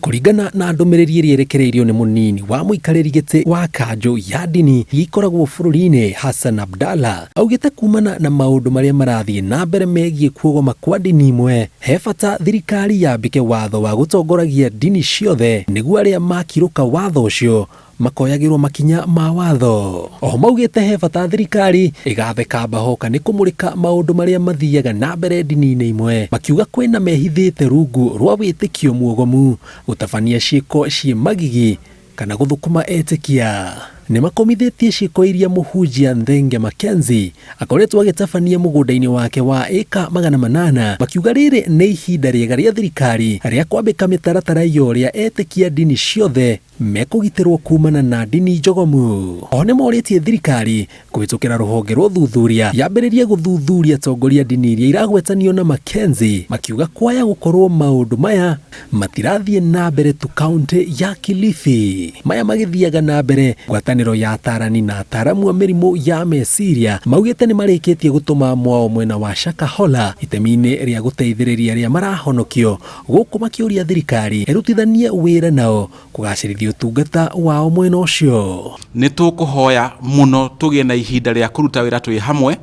Kũringana na ndũmĩrĩri ĩrĩa ĩrekereirio nĩ mũnini wa mũikarĩri gĩtĩ wa kanjũ ya ndini iria ikoragwo bũrũri-inĩ Hassan Abdallah, augĩte kumana na maũndũ marĩa marathiĩ na mbere megiĩ kuogoma kwa ndini imwe, he bata thirikari yambĩke watho wa gũtongoragia ndini ciothe nĩguo arĩa makirũka watho ũcio makoyagĩrwo makinya ma watho. Oho maugĩte he bata thirikari ĩgathe Kamba Hoka nĩ kũmũrĩka maũndũ marĩa mathiaga na mbere ndini-inĩ imwe, makiuga kwĩna mehithĩte rungu rwa wĩtĩkio muogomu gũtabania ciĩko ciĩ magigi kana gũthũkũma etĩkia. Nĩ makomithĩtie ciĩko iria mũhunjia Nthenge Mackenzie akoretwo agĩtabania mũgũnda-inĩ wake wa ĩka 800, makiuga rĩrĩ nĩ ihinda rĩega rĩa thirikari rĩa kwambĩka mĩtaratara ya ũrĩa etĩkia ndini ciothe mekũgitĩrwo kumana na ndini njogomu. Oho nĩmorĩtie thirikari kũhĩtũkĩra rũhonge rwa ũthuthuria yambĩrĩrie gũthuthuria atongoria a ndini iria iragwetanio na Mackenzie, makiuga kwaya gũkorwo maũndũ maya matirathiĩ na mbere tu kauntĩ ya Kilifi. Maya magĩthiaga na mbere, ngwatanĩro ya atarani na ataramu a mĩrimũ ya meciria maugĩte nĩmarĩkĩtie gũtũma mwao mwena wa Shakahola itemi-inĩ rĩa gũteithĩrĩria arĩa marahonokio Gũkũ makĩũria thirikari ĩrutithanie wĩra nao kũgacĩrithia ũtungata wao mwena ũcio. Nĩ tũkũhoya mũno tũgĩe na ihinda rĩa kũruta wĩra twĩ hamwe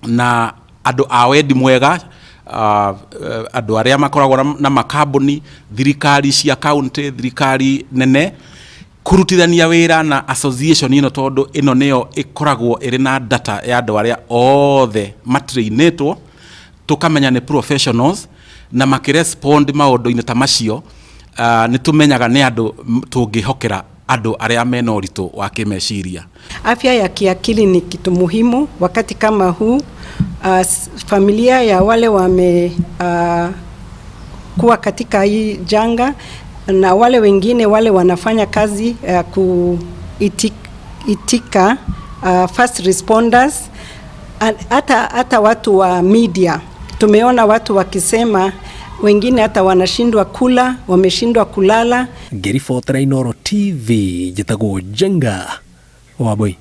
na andũ a wendi mwega, andũ arĩa makoragwo na makambuni, thirikari cia kaũntĩ, thirikari nene, kũrutithania wĩra na association ĩno tondũ ĩno nĩyo ĩkoragwo ĩrĩ na data ya andũ arĩa othe matrainĩtwo. Tũkamenya nĩ professionals na makĩrespond maũndũ-inĩ ta macio, nĩ tũmenyaga nĩ andũ tũngĩhokera andũ arĩa mena ũritũ wa kĩmeciria. Afya ya kiakili ni kitu muhimu wakati kama huu. Familia ya wale wame kuwa katika hii janga na wale wengine wale wanafanya kazi ya kuitika, first responders, hata watu wa media. Tumeona watu wakisema wengine hata wanashindwa kula, wameshindwa kulala. Ngĩribotera Inooro TV, njĩtagwo Njenga Wambui.